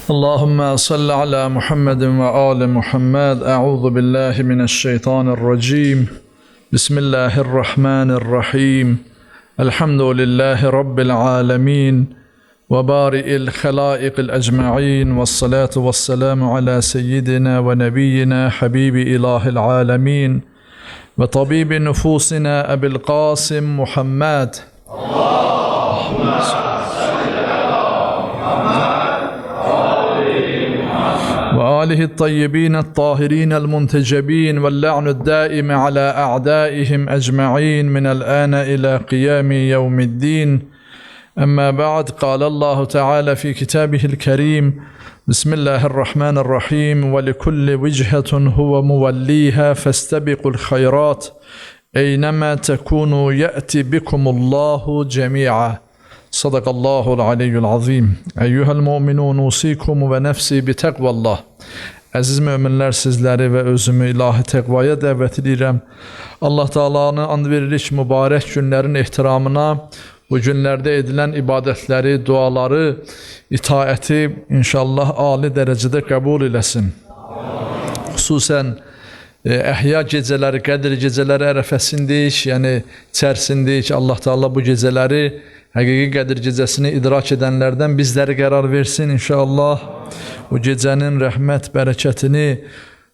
Allahümme salli ala Muhammedin ve ali Muhammed. Euzu billahi mineşşeytanirracim. Bismillahirrahmanirrahim. Elhamdülillahi Rabbil alemin. Ve bari'il halaiqil ecma'in. Ve salatu ve selamu ala seyyidina ve nebiyyina habibi ilahil alemin. Ve tabibi nüfusina Ebil Kasım Muhammed. Allahümme salli ala Muhammed ve alihi tayyibin tahirin el-muntecebin vel la'nud daim ala a'daihim ecma'in minel ana ila qiyami yevmiddin. Amma ba'd, qala Allahu Teala fi kitabihil kerim. Bismillahirrahmanirrahim. Ve likulli vichetun huve muvelliha festebiqul hayrat. Eynema tekunu ye'ti bikumullahu cemi'a. Sadakallahul aliyyul azim. Eyyuhel mu'minun usikum ve nefsi bi tekvallah. Əziz möminlər, sizləri və özümü ilahi təqvaya dəvət edirəm. Allah Teala'nı and veririk mübarək günlərin ehtiramına, bu günlərdə edilən ibadətləri, duaları, itaəti inşallah ali dərəcədə qəbul eləsin. Xüsusən əhya gecələri, Qədir gecələri ərəfəsindəyik, yəni içərisindəyik. Allah Teala bu gecələri, həqiqi Qədir gecəsini idrak edənlərdən bizləri qərar versin inşallah. Bu gecənin rəhmət, bərəkətini,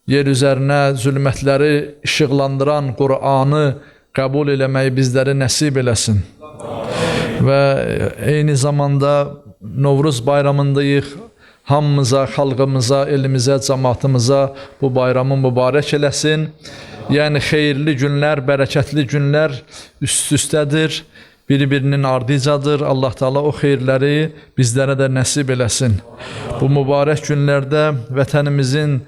yer üzərinə zülmətləri işıqlandıran Qur'anı qəbul eləməyi bizləri nəsib eləsin. Və eyni zamanda Novruz bayramındayıq. Hamımıza, xalqımıza, elimizə, cəmaatımıza bu bayramı mübarək eləsin. Yəni xeyirli günlər, bərəkətli günlər üst-üstədir. Bir-birinin ardıcadır. Allah Teala o xeyirləri bizlərə də nəsib eləsin. Bu mübarək günlərdə vətənimizin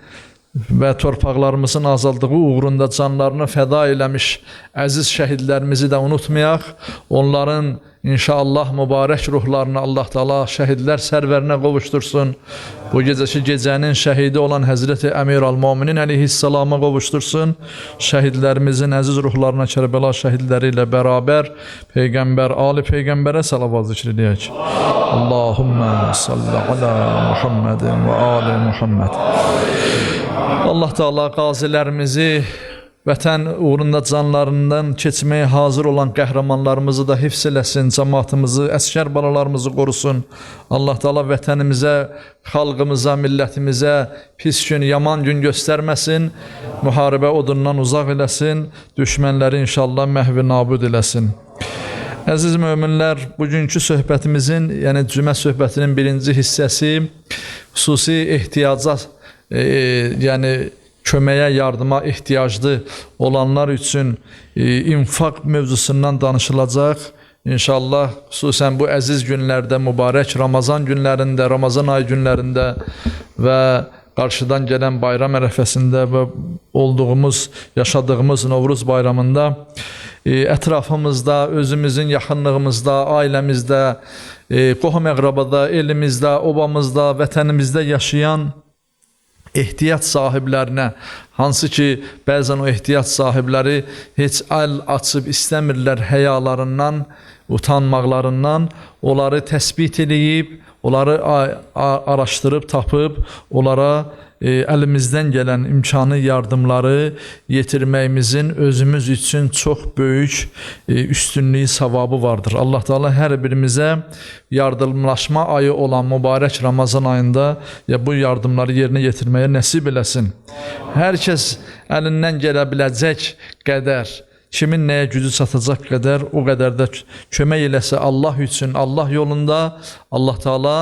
və torpaqlarımızın azadlığı uğrunda canlarını fəda eləmiş əziz şəhidlərimizi də unutmayaq. Onların inşallah mübarək ruhlarını Allah Teala şəhidlər sərvərinə qovuştursun. Bu gecəki gecənin şəhidi olan Həzrəti Əmir-əl-Möminin əleyhissalama qovuştursun. Şəhidlərimizin əziz ruhlarına Kərbəla şəhidləri ilə bərabər Peyğəmbər, Ali Peyğəmbərə salavat zikr eləyək. Allahümme salli ala Muhammedin və ali Muhammed. Allah Teala qazilərimizi, vətən uğrunda canlarından keçməyə hazır olan qəhrəmanlarımızı da hifz eləsin, cəmaatımızı, əskər balalarımızı qorusun. Allah Teala vətənimizə, xalqımıza, millətimizə pis gün, yaman gün göstərməsin, müharibə odundan uzaq eləsin, düşmənləri inşallah məhv-i nabud eləsin. Əziz möminlər, bugünkü söhbətimizin, yəni cümə söhbətinin birinci hissəsi xüsusi ehtiyaca, yəni köməyə, yardıma ehtiyaclı olanlar üçün infaq mövzusundan danışılacaq. İnşallah, xüsusən bu əziz günlərdə, mübarək Ramazan günlərində, Ramazan ayı günlərində və qarşıdan gələn bayram ərəfəsində və olduğumuz, yaşadığımız Novruz bayramında ətrafımızda, özümüzün yaxınlığımızda, ailəmizdə, qohum-əqrabada, elimizdə, obamızda, vətənimizdə yaşayan ehtiyac sahiblərinə, hansı ki bəzən o ehtiyac sahibləri heç əl açıb istəmirlər həyalarından, utanmaqlarından, onları təsbit eləyib, onları araşdırıb, tapıb, onlara əlimizdən gələn imkanı, yardımları yetirməyimizin özümüz üçün çox böyük üstünlüyü, savabı vardır. Allah Teala hər birimizə yardımlaşma ayı olan mübarək Ramazan ayında ya bu yardımları yerinə yetirməyə nəsib eləsin. Hər kəs əlindən gələ biləcək qədər, kimin nəyə gücü çatacaq qədər, o qədər də kömək eləsə Allah üçün, Allah yolunda, Allah Teala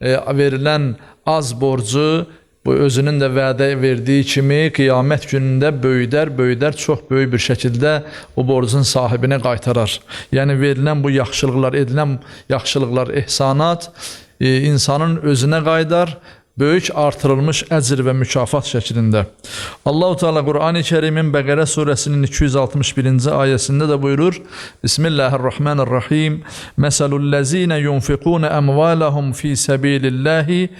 verilən az borcu bu özünün də vədə verdiyi kimi qiyamət günündə böyüdər, böyüdər, çox böyük bir şəkildə o borcun sahibinə qaytarar. Yəni verilən bu yaxşılıqlar, edilən yaxşılıqlar, ehsanat insanın özünə qayıdar, böyük artırılmış əcr və mükafat şəklində. Allahu Teala Qur'an-ı Kərimin Bəqərə surəsinin 261-ci ayəsində də buyurur: Bismillahirrahmanirrahim. Məsəlullezine yunfiquna əmvalahum fi sabilillahi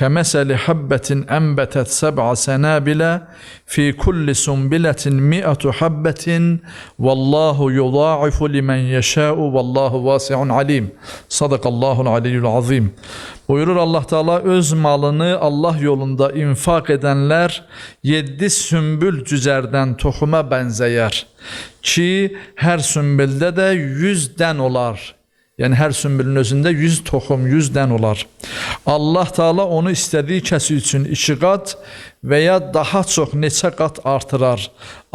kəməsəli habbətin ənbətət səb'a sənabilə fi kulli sunbilətin mi'atu habbətin vallahu yudaifu limen yeşâ'u vallahu vasi'un alim. Sadaqallahul aliyyul azim. Buyurur Allah Teala öz malını Allah yolunda infaq edənlər 7 sümbül cücərdən toxuma bənzəyər ki, hər sümbüldə də 100 dən olar. Yəni hər sümbülün özündə 100 toxum, 100 dən olar. Allah Teala onu istədiyi kəsi üçün 2 qat və ya daha çox neçə qat artırar.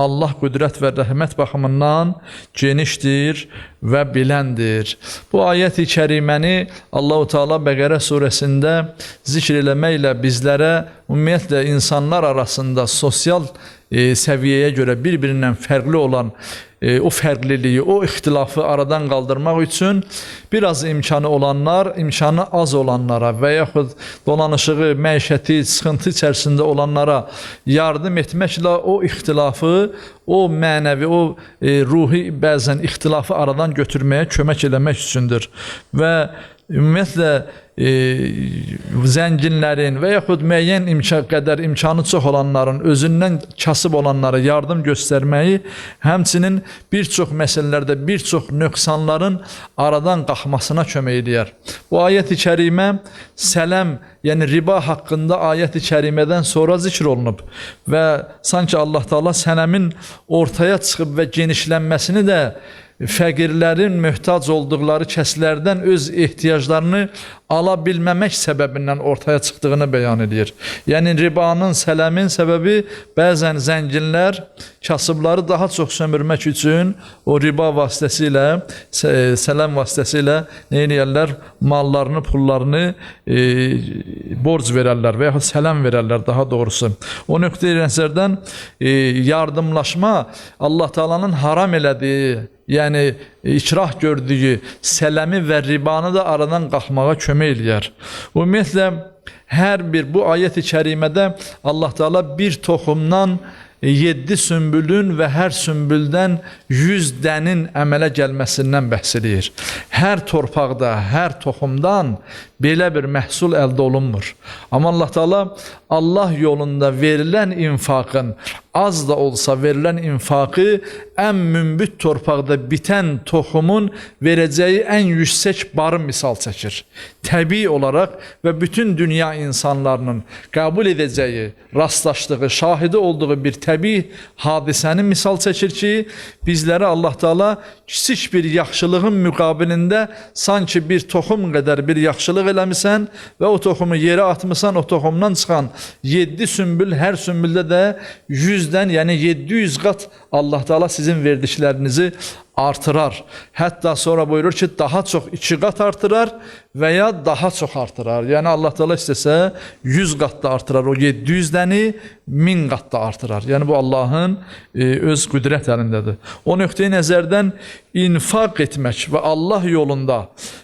Allah qüdrət və rəhmət baxımından genişdir və biləndir. Bu ayət-i kəriməni Allahu Teala Bəqərə surəsində zikr eləməklə bizlərə ümumiyyətlə insanlar arasında sosial səviyyəyə görə bir-birindən fərqli olan o fərqliliyi, o ixtilafı aradan qaldırmaq üçün biraz imkanı olanlar, imkanı az olanlara və yaxud dolanışığı, məişəti, sıxıntı içərisində olanlara yardım etməklə o ixtilafı, o mənəvi, o ruhi bəzən ixtilafı aradan götürməyə kömək eləmək üçündür. Və ümumiyyətlə zənginlərin və yaxud müəyyən qədər imkanı çox olanların, özündən kasıb olanlara yardım göstərməyi həmçinin bir çox məsələlərdə bir çox nöqsanların aradan qalxmasına kömək eləyər. Bu ayət-i kərimə sələm, yəni riba haqqında ayət-i kərimədən sonra zikr olunub və sanki Allah Teala sələmin ortaya çıxıb və genişlənməsini də fəqirlərin möhtac olduqları kəslərdən öz ehtiyaclarını ala bilməmək səbəbindən ortaya çıxdığını bəyan edir. Yəni ribanın, sələmin səbəbi bəzən zənginlər kasıbları daha çox sömürmək üçün o riba vasitəsilə, sələm vasitəsilə nə eləyərlər? Mallarını, pullarını borc verərlər və yaxud sələm verərlər daha doğrusu. O nöqteyi nəzərdən yardımlaşma Allah Taala'nın haram elədiyi, yəni ikrah gördüyü sələmi və ribanı da aradan qalxmağa kömək eləyər. Ümumiyyətlə, hər bir bu ayət-i kərimədə Allah Teala bir toxumdan 7 sümbülün və hər sümbüldən 100 dənin əmələ gəlməsindən bəhs eləyir. Hər torpaqda, hər toxumdan belə bir məhsul əldə olunmur. Amma Allah Teala Allah yolunda verilən infaqın, az da olsa verilən infaqı ən münbit torpaqda bitən toxumun verəcəyi ən yüksək barı misal çəkir. Təbii olaraq və bütün dünya insanlarının qəbul edəcəyi, rastlaşdığı, şahidi olduğu bir təbii hadisəni misal çəkir ki, bizlərə Allah Teala kiçik bir yaxşılığın müqabilində sanki bir toxum qədər bir yaxşılıq eləmisən və o toxumu yerə atmısan, o toxumdan çıxan 7 sümbül, hər sümbüldə də 100-dən, yəni 700 qat Allah Teala sizin verdiklərinizi artırar. Hətta sonra buyurur ki, daha çox 2 qat artırar və ya daha çox artırar. Yəni Allah Teala istəsə 100 qat da artırar, o 700-dəni 1000 qat da artırar. Yəni bu Allahın öz qüdrət əlindədir. O nöqteyi nəzərdən infaq etmək və Allah yolunda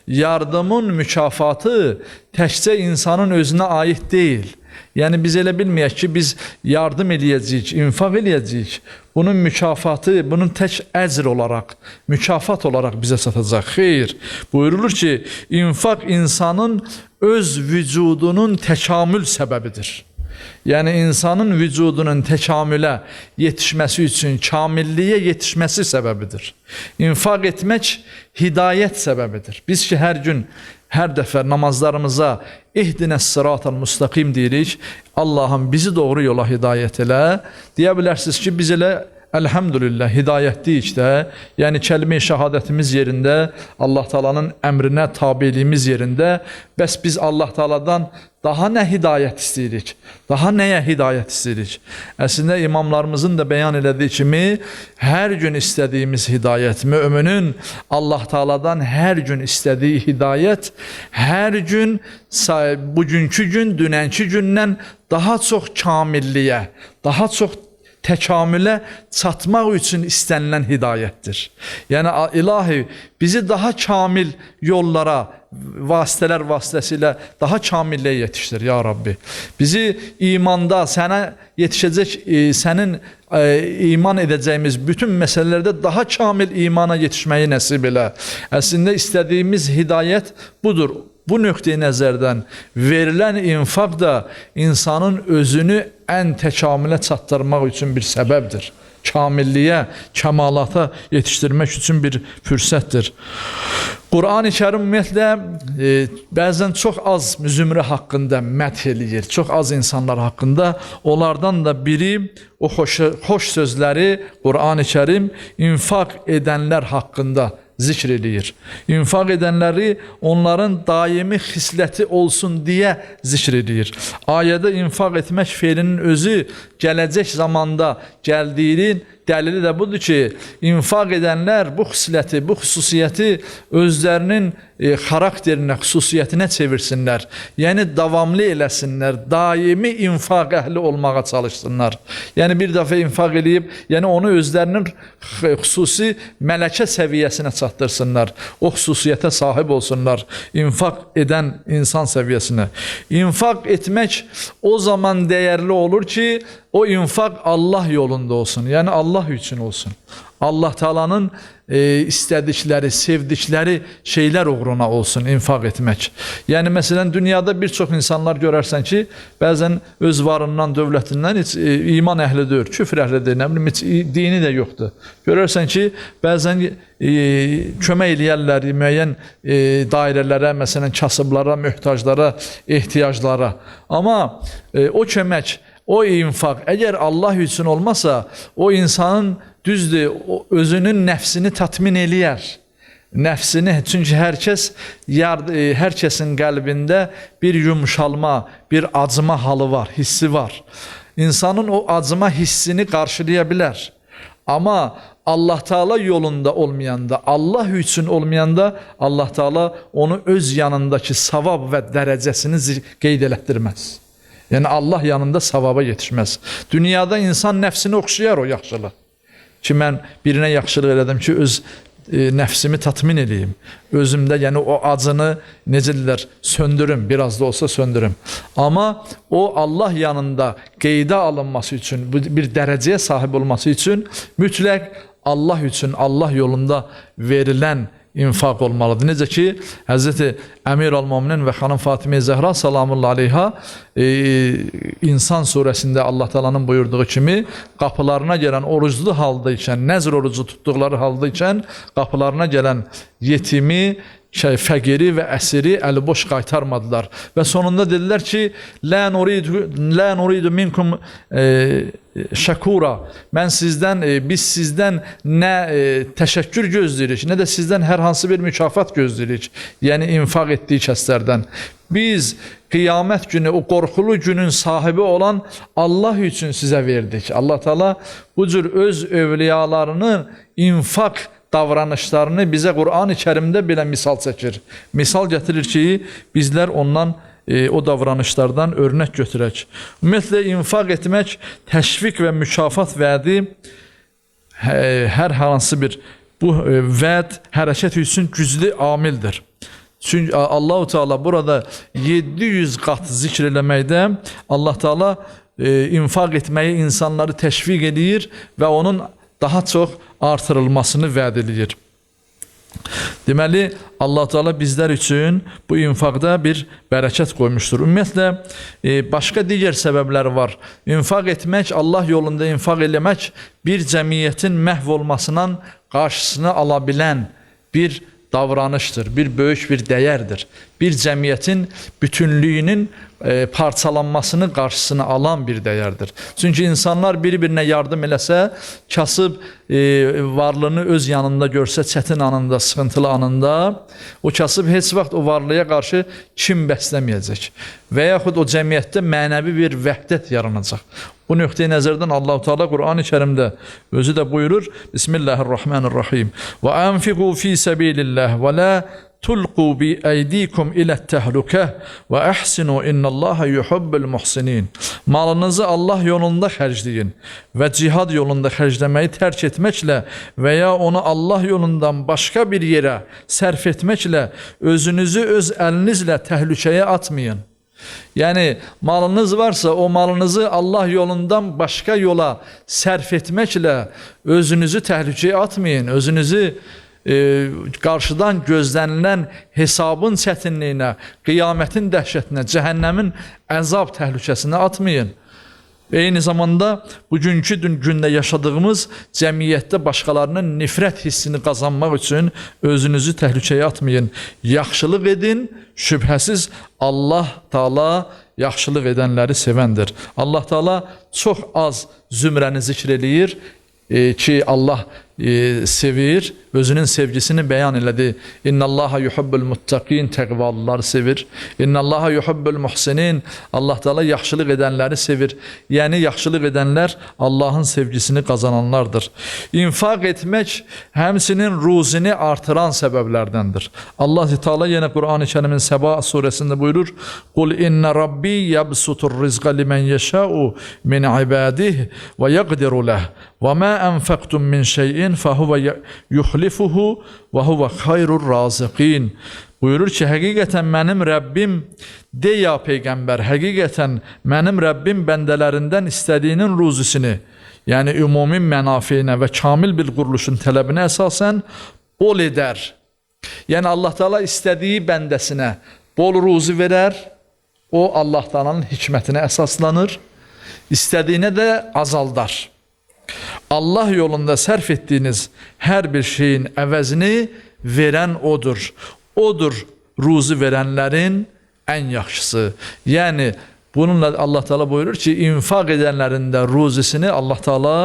yardımın mükafatı təkcə insanın özünə aid deyil. Yəni biz elə bilməyək ki, biz yardım eləyəcəyik, infaq eləyəcəyik. Bunun mükafatı, bunun tək əcr olaraq, mükafat olaraq bizə çatacaq. Xeyr, buyurulur ki, infaq insanın öz vücudunun təkamül səbəbidir. Yəni insanın vücudunun təkamülə yetişməsi üçün, kamilliyə yetişməsi səbəbidir. İnfaq etmək hidayət səbəbidir. Biz ki, hər gün, hər dəfə namazlarımıza ihdinəs sıratal müstəqim deyirik, Allahım bizi doğru yola hidayət elə. Deyə bilərsiniz ki, biz elə əlhəmdülillah hidayətliyik də, yəni kəlmə-i şəhadətimiz yerində, Allah Taala'nın əmrinə tabeliyimiz yerində, bəs biz Allah Taala'dan daha nə hidayət istəyirik? Daha nəyə hidayət istəyirik? Əslində imamlarımızın da bəyan elədiyi kimi, hər gün istədiyimiz hidayət, müminin Allah Taala'dan hər gün istədiyi hidayət, hər gün, bugünkü gün, dünənki gündən daha çox kamilliyə, daha çox təkamülə çatmaq üçün istənilən hidayətdir. Yəni ilahi bizi daha kamil yollara, vasitələr vasitəsilə daha kamilliyə yetişdir ya Rabbi. Bizi imanda sənə yetişəcək, sənin iman edəcəyimiz bütün məsələlərdə daha kamil imana yetişməyi nəsib elə. Əslində istədiyimiz hidayət budur. Bu nöqteyi nəzərdən verilən infaq da insanın özünü ən təkamülə çatdırmaq üçün bir səbəbdir. Kamilliyə, kəmalata yetişdirmək üçün bir fürsətdir. Qur'an-ı Kərim ümumiyyətlə bəzən çox az zümrə haqqında mədh eləyir, çox az insanlar haqqında. Onlardan da biri o xoş sözləri Qur'an-ı Kərim infaq edənlər haqqında zikr eləyir. İnfaq edənləri onların daimi xisləti olsun deyə zikr eləyir. Ayədə infaq etmək feilinin özü gələcək zamanda gəldiyinin dəlili də budur ki, infaq edənlər bu xisləti, bu xüsusiyyəti özlərinin xarakterinə, xüsusiyyətinə çevirsinlər. Yəni davamlı eləsinlər, daimi infaq əhli olmağa çalışsınlar. Yəni bir dəfə infaq eləyib, yəni onu özlərinin xüsusi mələkə səviyyəsinə çatdırsınlar. O xüsusiyyətə sahib olsunlar, infaq edən insan səviyyəsinə. İnfaq etmək o zaman dəyərli olur ki, o infaq Allah yolunda olsun. Yəni Allah üçün olsun. Allah Taala'nın istədikləri, sevdikləri şeylər uğruna olsun infaq etmək. Yəni məsələn dünyada bir çox insanlar görərsən ki, bəzən öz varından, dövlətindən heç iman əhli deyil, küfr əhlidir, nə bilim heç dini də yoxdur. Görərsən ki, bəzən kömək eləyərlər müəyyən dairələrə, məsələn kasıblara, möhtaclara, ehtiyaclara. Amma o kömək, o infaq əgər Allah üçün olmasa, o insanın düzdür, özünün nəfsini tatmin eləyər. Nəfsini, çünki hər kəsin qəlbində bir yumşalma, bir acıma halı var, hissi var. İnsanın o acıma hissini qarşılaya bilər. Amma Allah Teala yolunda olmayanda, Allah üçün olmayanda Allah Teala onu öz yanındakı savab və dərəcəsini qeyd elətdirməz. Yəni Allah yanında savaba yetişməz. Dünyada insan nəfsini oxşayar o yaxşılıq. Ki mən birinə yaxşılıq elədim ki, öz nəfsimi tatmin eləyim. Özümdə yəni o acını necə deyirlər, söndürüm, biraz da olsa söndürüm. Amma o Allah yanında qeydə alınması üçün, bir dərəcəyə sahib olması üçün mütləq Allah üçün, Allah yolunda verilən infaq olmalıdır. Necə ki, Həzrəti Əmir-ül-Möminin və xanım Fatimə Zəhra salamullah aleyha İnsan surəsində Allah Taala'nın buyurduğu kimi qapılarına gələn oruclu halda ikən, nəzr orucu tutduqları halda ikən qapılarına gələn yetimi, fəqiri və əsiri əliboş qaytarmadılar. Və sonunda dedilər ki, Lə nuridu minkum şəkura. Mən sizdən, biz sizdən nə təşəkkür gözləyirik, nə də sizdən hər hansı bir mükafat gözləyirik. Yəni infaq etdiyi kəslərdən. Biz qiyamət günü, o qorxulu günün sahibi olan Allah üçün sizə verdik. Allah Teala bu cür öz övliyalarının infaq davranışlarını bizə Qur'an-ı Kərimdə belə misal çəkir. Misal gətirir ki, bizlər ondan, o davranışlardan örnək götürək. Ümumiyyətlə, infaq etmək təşviq və mükafat vədi hər hansı bir bu vəd hərəkət üçün güclü amildir. Çünki Allahu Teala burada 700 qat zikr eləməkdə Allah Teala infaq etməyi insanları təşviq eləyir və onun daha çox artırılmasını vəd eləyir. Deməli, Allah Teala bizlər üçün bu infaqda bir bərəkət qoymuşdur. Ümumiyyətlə, başqa digər səbəblər var. İnfaq etmək, Allah yolunda infaq eləmək bir cəmiyyətin məhv olmasından qarşısını ala bilən bir davranışdır, bir böyük bir dəyərdir. Bir cəmiyyətin bütünlüyünün parçalanmasının qarşısını alan bir dəyərdir. Çünki insanlar bir-birinə yardım eləsə, kasıb varlığını öz yanında görsə, çətin anında, sıxıntılı anında, o kasıb heç vaxt o varlıya qarşı kim bəsləməyəcək və yaxud o cəmiyyətdə mənəvi bir vəhdət yaranacaq. Bu nöqteyi nəzərdən Allahu Teala Qur'an-ı Kərimdə özü də buyurur: Bismillahirrahmanirrahim. Və anfiqu fi sabilillah və la tulqu bi eydikum ilə təhlükə və əhsinu innallaha yuhibbul muhsinin. Malınızı Allah yolunda xərcləyin və cihad yolunda xərcləməyi tərk etməklə və ya onu Allah yolundan başqa bir yerə sərf etməklə özünüzü öz əlinizlə təhlükəyə atmayın. Yəni malınız varsa o malınızı Allah yolundan başqa yola sərf etməklə özünüzü təhlükəyə atmayın, özünüzü qarşıdan gözlənilən hesabın çətinliyinə, qiyamətin dəhşətinə, cəhənnəmin əzab təhlükəsinə atmayın. Eyni zamanda bugünkü gündə yaşadığımız cəmiyyətdə başqalarının nifrət hissini qazanmaq üçün özünüzü təhlükəyə atmayın. Yaxşılıq edin, şübhəsiz Allah Taala yaxşılıq edənləri sevəndir. Allah Taala çox az zümrəni zikr eləyir ki, Allah sevir, özünün sevgisini bəyan elədi. İnnallaha yuhibbul muttaqin, təqvalıları sevir. İnnallaha yuhibbul muhsinin, Allah Taala yaxşılıq edənləri sevir. Yəni yaxşılıq edənlər Allahın sevgisini qazananlardır. İnfaq etmək həmçinin ruzini artıran səbəblərdəndir. Allah Teala yenə Qur'an-ı Kərimin Səba surəsində buyurur: "Qul inna rabbi yabsutur rizqa limen yeşâ'u min ibadihi ve yaqdiru leh ve ma enfaktum min şey'in fehuve yuhlifuhu ve huve hayrur raziqin." Buyurur ki, həqiqətən mənim Rəbbim, de ya Peyğəmbər, həqiqətən mənim Rəbbim bəndələrindən istədiyinin ruzisini, yəni ümumi mənafeyinə və kamil bir quruluşun tələbinə əsasən bol edər. Yəni Allah Teala istədiyi bəndəsinə bol ruzi verər, o Allah Teala'nın hikmətinə əsaslanır, istədiyinə də azaldar. Allah yolunda sərf etdiyiniz hər bir şeyin əvəzini verən odur. Odur ruzi verənlərin ən yaxşısı. Yəni bununla Allah Teala buyurur ki, infaq edənlərin də ruzisini Allah Teala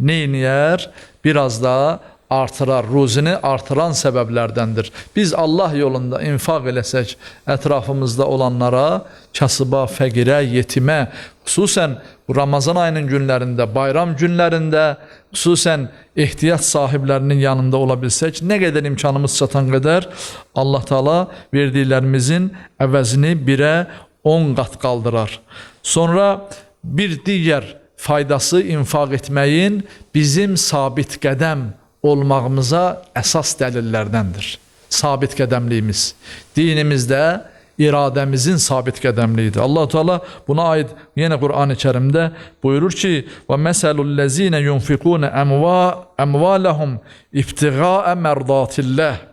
neyniyər? Biraz da artırar, ruzini artıran səbəblərdəndir. Biz Allah yolunda infaq eləsək ətrafımızda olanlara, kasıba, fəqirə, yetimə, xüsusən bu Ramazan ayının günlərində, bayram günlərində, xüsusən ehtiyac sahiblərinin yanında ola bilsək, nə qədər imkanımız çatan qədər Allah Teala verdiklərimizin əvəzini 1-ə 10 qat qaldırar. Sonra bir digər faydası infaq etməyin bizim sabit qədəm olmağımıza əsas dəlillərdəndir. Sabit qədəmliyimiz. Dinimizdə iradəmizin sabit qədəmliyidir. Allah Teala buna aid yenə Qur'an-ı Kərimdə buyurur ki: "Və məsəlul lezine yunfiqun əmvalahum ibtigaa merdatillah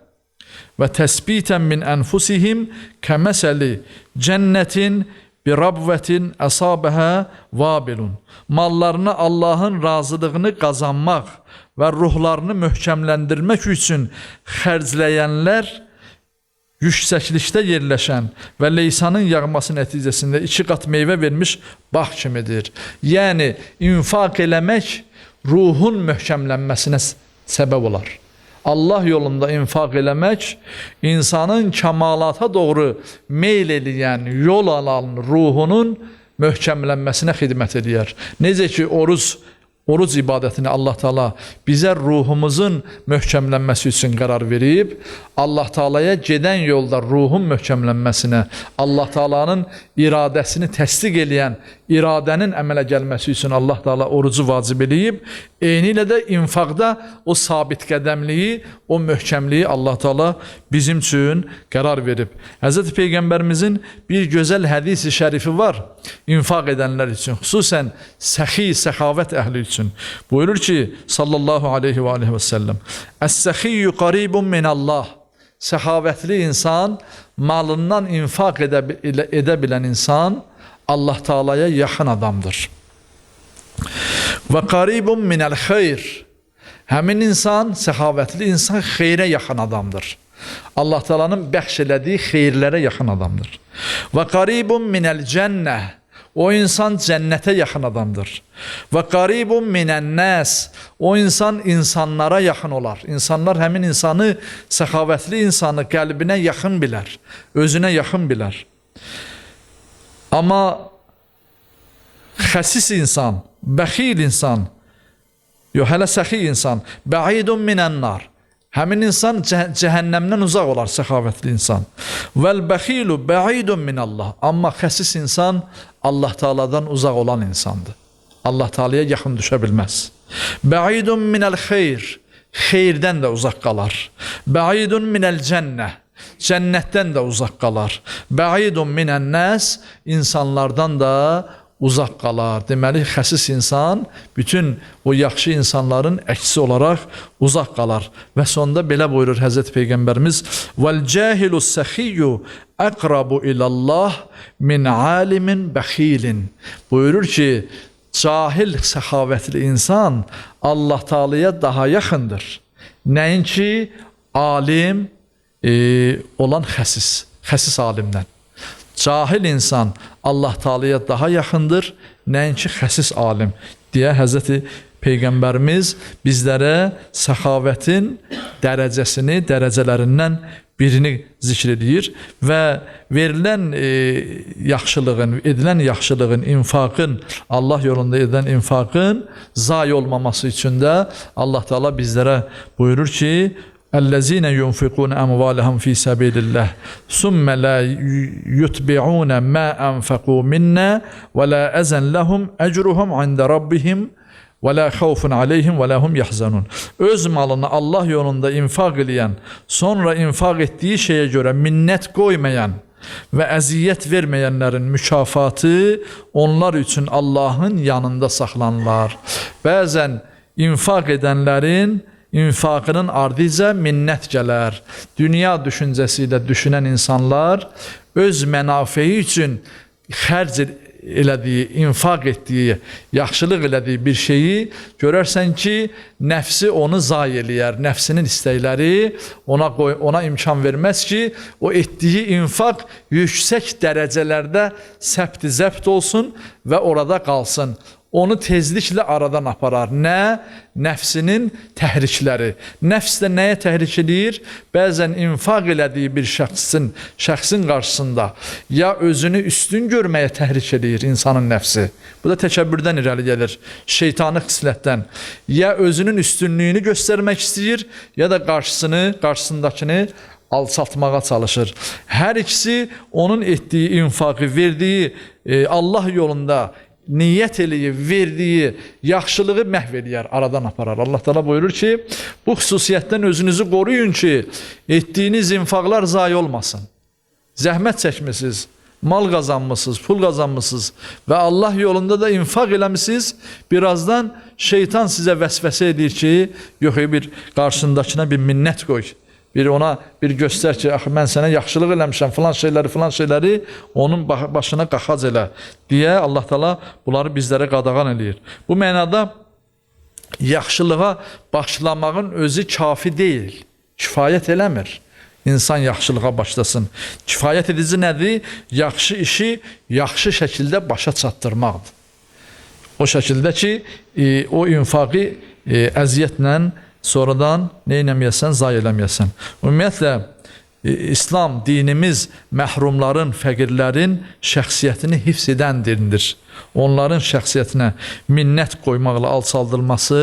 və təsbitən min enfusihim kəməsəli cənnetin bi rabvetin əsabəhə vabilun." Mallarını Allahın razılığını qazanmaq və ruhlarını möhkəmləndirmək üçün xərcləyənlər yüksəklikdə yerləşən və leysanın yağması nəticəsində 2 qat meyvə vermiş bağ kimidir. Yəni infaq eləmək ruhun möhkəmlənməsinə səbəb olar. Allah yolunda infaq eləmək insanın kəmalata doğru meyl eləyən, yol alan ruhunun möhkəmlənməsinə xidmət eləyər. Necə ki oruc ibadətini Allah Teala bizə ruhumuzun möhkəmlənməsi üçün qərar verib, Allah Teala'ya gedən yolda ruhun möhkəmlənməsinə, Allah Teala'nın iradəsini təsdiq eləyən iradənin əmələ gəlməsi üçün Allah Teala orucu vacib eləyib, eyni ilə də infaqda o sabit qədəmliyi, o möhkəmliyi Allah Teala bizim üçün qərar verib. Həzrəti Peyğəmbərimizin bir gözəl hədisi şərifi var infaq edənlər üçün, xüsusən səxi, səxavət əhli üçün. Buyurur ki, sallallahu aleyhi və aleyhi və səlləm, Əs-səxiyyu qaribun minallah. Səxavətli insan, malından infaq edə bilən insan Allah Teala'ya yaxın adamdır. Və qaribun minəl xeyr. Həmin insan, səxavətli insan xeyrə yaxın adamdır. Allah Teala'nın bəxş elədiyi xeyirlərə yaxın adamdır. Və qaribun minəl cənnə. O insan cənnətə yaxın adamdır. Və qaribun minən-nəs. O insan insanlara yaxın olar. İnsanlar həmin insanı, səxavətli insanı qəlbinə yaxın bilər, özünə yaxın bilər. Amma xəsis insan, bəxil insan, yox, hələ səxi insan, bəidun minən-nar. Həmin insan cəhənnəmdən uzaq olar, səxavətli insan. Vəl bəxilu bəidun minallah. Amma xəsis insan Allah Teala'dan uzaq olan insandır. Allah Teala'ya yaxın düşə bilməz. Bəidun minəl xeyr. Xeyirdən də uzaq qalar. Bəidun minəl cənnə. Cənnətdən də uzaq qalar. Bəidun minən nəs. İnsanlardan da uzaq qalar. Deməli, xəsis insan bütün o yaxşı insanların əksi olaraq uzaq qalar. Və sonda belə buyurur Həzrəti Peyğəmbərimiz: "Vəl cahilu səxiyyu əqrabu ilallah min alimin bəxilin." Buyurur ki, Cahil səxavətli insan Allah Taalaya daha yaxındır. Nəinki alim olan xəsis alimdən. Cahil insan Allah Taalaya daha yaxındır, nəinki xəsis alim deyə Həzrəti Peyğəmbərimiz bizlərə səxavətin dərəcəsini, dərəcələrindən birini zikr edir və verilən yaxşılığın, edilən yaxşılığın, infaqın, Allah yolunda edilən infaqın zayi olmaması üçün də Allah Teala bizlərə buyurur ki, Ellezine yunfiqun amvalahum fi sabilillah summa la yutbi'un ma anfaqu minna ve la ezen lehum ecruhum inde rabbihim ve la havfun aleyhim ve la hum yahzanun. Öz malını Allah yolunda infaq eləyən, sonra infaq etdiyi şeyə görə minnət qoymayan və əziyyət verməyənlərin mükafatı onlar üçün Allahın yanında saxlanılar. Bəzən infaq edənlərin infaqının ardıca minnət gələr. Dünya düşüncəsi ilə düşünən insanlar öz mənafeyi üçün xərc elədiyi, infaq etdiyi, yaxşılıq elədiyi bir şeyi görərsən ki, nəfsi onu zayi eləyər. Nəfsinin istəkləri ona imkan verməz ki, o etdiyi infaq yüksək dərəcələrdə səbt-i zəbt olsun və orada qalsın. Onu tezliklə aradan aparar. Nə? Nəfsinin təhrikləri. Nəfs də nəyə təhrik eləyir? Bəzən infaq elədiyi bir şəxsin qarşısında ya özünü üstün görməyə təhrik eləyir insanın nəfsi. Bu da təkəbbürdən irəli gəlir, şeytani xislətdən. Ya özünün üstünlüyünü göstərmək istəyir, ya da qarşısındakını alçaltmağa çalışır. Hər ikisi onun etdiyi infaqı, verdiyi Allah yolunda niyyət eləyib verdiyi yaxşılığı məhv eləyər, aradan aparar. Allah Teala buyurur ki, bu xüsusiyyətdən özünüzü qoruyun ki, etdiyiniz infaqlar zayi olmasın. Zəhmət çəkmisiniz, mal qazanmısınız, pul qazanmısınız və Allah yolunda da infaq eləmisiniz. Birazdan şeytan sizə vəsvəsə edir ki, yox, bir qarşındakına bir minnət qoy. Bir ona bir göstər ki, axı mən sənə yaxşılıq eləmişəm, filan şeyləri, filan şeyləri onun başına qaxac elə deyə Allah Teala bunları bizlərə qadağan eləyir. Bu mənada yaxşılığa başlamağın özü kafi deyil, kifayət eləmir. İnsan yaxşılığa başlasın. Kifayət edici nədir? Yaxşı işi yaxşı şəkildə başa çatdırmaqdır. O şəkildə ki, o infaqı əziyyətlə sonradan nə eləməyəsən, zayi eləməyəsən. Ümumiyyətlə, İslam dinimiz məhrumların, fəqirlərin şəxsiyyətini hifz edən dindir. Onların şəxsiyyətinə minnət qoymaqla alçaldılması